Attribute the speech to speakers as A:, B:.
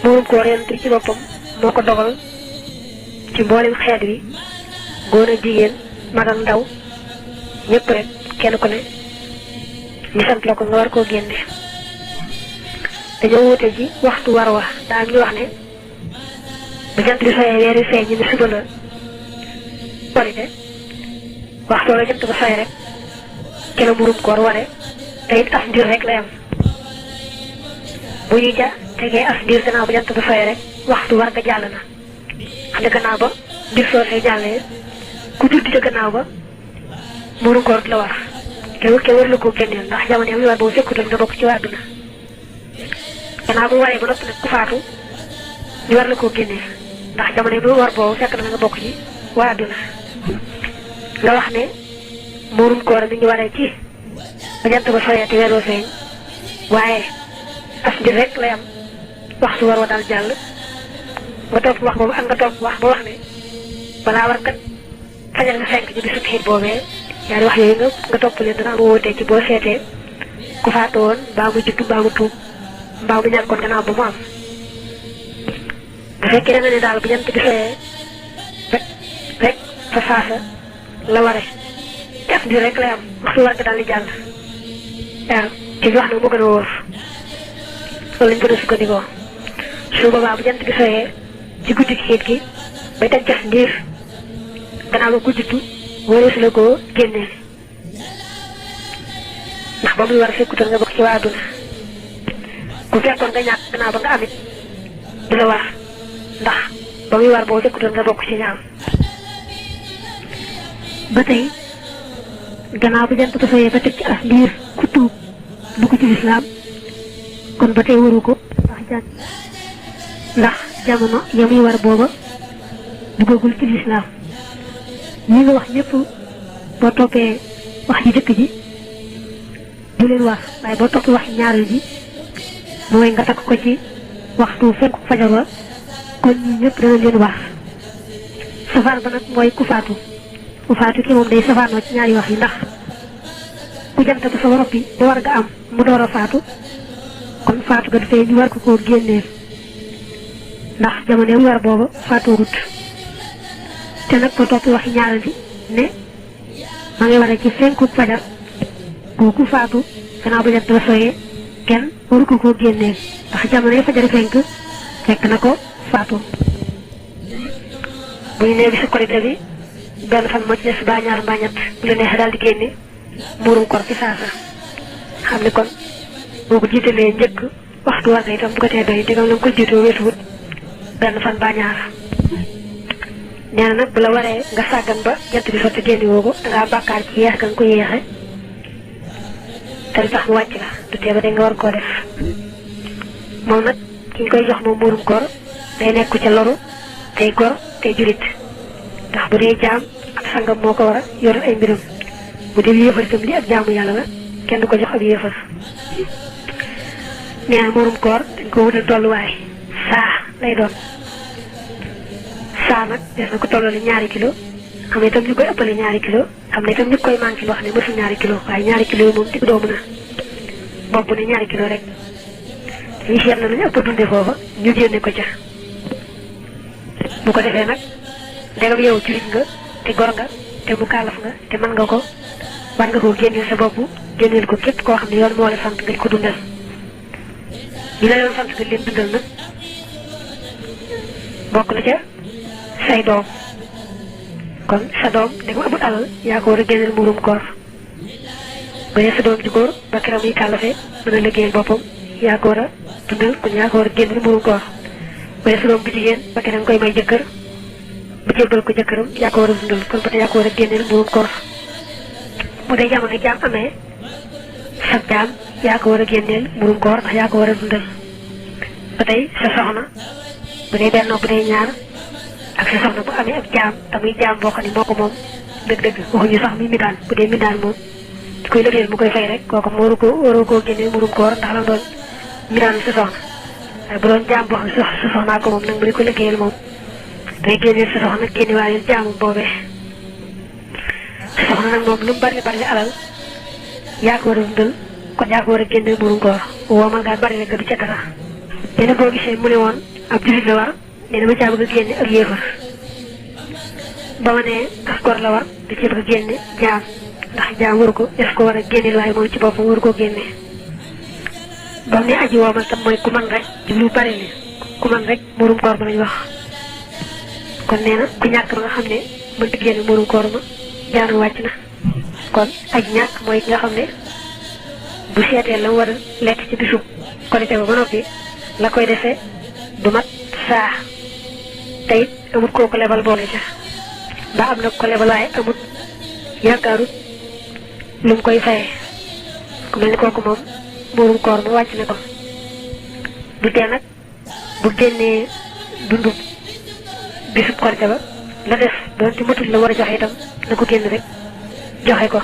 A: murum koor yonent bi ci boppam moo ko dogal ci mboolem xeet wi góor ak jigéen mag ak ndaw ñëpp rek kenn ku ne ñu sant la ko nga war koo génne. dañoo wute ji waxtu war wa daa am ñu wax ne bu jant bi soyee weer wi feeñ ñu ne suba la korite waxtu la jant ba soy rek ci la murum koor ware te it as ndir rek lay am bu ñu ja tegee as ndir gannaaw bu jant ba soy rek waxtu war nga jàll na xam ne gannaaw ba ndir soosee jàllee ku judd ca gannaaw ba murum koor la war kenn war la koo génneel ndax jamono yi war boobu fekkutoon nga bokk ci waa àdduna gannaaw bu waree ba noppi nag ku faatu ñu war la koo génneel ndax jamono yi bu war boobu fekk na nga bokk ci waa àdduna nga wax ne murum koor mi ngi waree ci ba jant ba soyee te weeroo feeñ waaye as ndir rek lay am waxtu war wa daal jàll nga topp wax boobu ak nga topp wax ba wax ne balaa war kat fajar nga fenk ci bisu xiit boobee ñaari wax yooyu nga topp leen dana am wóotee ci boo seetee ku faatu woon mbaa mu juddu mbaa mu tuub mbaa mu ñàkkoon gannaaw ba mu am bu fekkee da nga ne daal bu jant bi soyee rek fa faasa la ware te as ndir rek lay am waxtu war nga daal di jàll waaw ci wax na mu gën a wóor loolu lañ gën a sukkandikoo su boobaa bu jant bi soyee ci guddi xiit gi bay teg cas ndiir gannaaw ba gudditu wóoreesu la koo génneel ndax ba muy war a fekkutoon nga bokk ci waa àdduna ku fekkoon nga ñàkk gannaaw ba nga amit du la war ndax ba muy war boo fekkutoon nga bokk ci ñaam ba tey gannaaw bu jant ba soyee ba teg ci as ndiir ku tuub dugg ci lislaam kon ba tey waru ko ndax jamono ya muy war booba duggagul ci lislaam ñi nga wax ñëpp boo toppee wax ji jëkk ji du leen war waaye boo toppee wax ñaareel ji mooy nga takk ko ci waxtu fenku fajar wa kon ñi ñëpp dana leen war safaan ba nag mooy ku faatu ki moom day safaanoo ci ñaari wax yi ndax ku jant ba sa roppi ba war nga am mu door a faatu kon faatu ga dafay ñu war ko koo génneel ndax jamono yi war booba faatoogut te nag ko topp waxi ñaareel bi ne ma ngi war a ci fenku fajar kooku faatu gannaaw ba jant ba soyee kenn waru ko koo génneel ndax jamono yi fajar fenk fekk na ko faatu bu ñu nee bisu korite bi benn fan moo ci des mbaa ñaar mbaa ñett bu la neexee daal di génne muurum koor ci saasa xam ne kon boo ko jiitalee njëkk waxtu war nga itam bu ko tee doy digam la nga ko jiitoo weesuwut benn fan mbaa ñaar nee na nag bu la waree nga sàggan ba jant bi sotti génn woo ko dangaa bàkkaar ci yeex ga nga ko yeexe te du tax mu wàcc la du tee ba da nga war koo def moom nag ki ñu koy jox moom muurum koor day nekk ca loru tey gor tey julit ndax bu dee jaam ab sangam moo ko war a yoral ay mbiram bu dee yéefar itam li ak jaamu yàlla la kenn du ko jox ab yéefar nee na muurum koor dañ ko wutal tolluwaay saa lay doon saa nag des na ko tollale ñaari kilo am na itam ñu koy ëppale ñaari kilo am na itam ñu koy manqué wax ne mësul ñaari kilo waaye ñaari kilo yi moom digg doomu na bopp ne ñaari kilo rek ñu seet na lu ñu ëpp dunde foofa ñu génne ko ca bu ko defee nag ndegam yow jullit nga te gor nga te mu kaalaf nga te mën nga ko war nga koo génneel sa bopp génneel ko képp koo xam ne yoon moo la sant nga ko dundal ñi la yoon sant nga leen dundal nag bokk na ca say doom kon sa doom da nga amul alal yaa ko war a génneel muurum koor ba dee sa doom ji góor ba keroog muy kàllafe mën a liggéeyal boppam yaa ko war a dundal kon yaa ko war a génneel muurum koor ba dee sa doom bu jigéen ba keroog koy may jëkkër ba jébbal ko jëkkëram yaa ko war a dundal kon ba tey yaa ko war a génneel muurum koor bu dee jamono jaam amee sa jaam yaa ko war a génneel muurum koor ndax yaa ko war a dundal ba tey sa soxna bu dee benn bu dee ñaar ak sa soxna bu amee ak jaam tamuy jaam boo xam ne moo ko moom dëgg-dëgg waxuñu sax mi midaan bu dee midaan moom di koy liggéeyal mu koy fay rek kooku mu waru koo génneel muurum koor ndax la doon midaan sa soxna waaye bu doon jaam boo xam ne sa soxnaa ko moom nag mu di ko liggéeyal moom day génneel sa soxna génne waaye jaamu boobee sa soxna nag moom lu mu bari bari alal yaa ko war a dundal kon yaa ko war a génneel muurum koor woo man ngaa bari rek du ca dara nee na boo gisee mu ne woon ab jullit la war nee na ma caa bëgg a génne ak yéefar ba ma ne as gor la war da ci bëgg a génne jaam ndax jaam waru ko def ko war a génneel waaye moom ci boppam waru koo génne ba mu ne aji woomal tam mooy ku man rek jublu bari li ku man rek murum koor ma lañ wax kon nee na ku ñàkk ba nga xam ne mënta génne murum koor ma jaanu wàcc na kon aji ñàkk mooy ki nga xam ne bu seetee la mu war a lekk ci bisu korite ba noppi la koy defee du mat saa te it amut koo ko lebal boole ca ba am na ko lebal waaye amut yaakaarut lu mu koy fayee ku mel ni kooku moom muurum koor ma wàcc na ko du tee nag bu génnee dundu bisu korite ba la def doon ci matul la war a joxe itam na ko génn rek joxe ko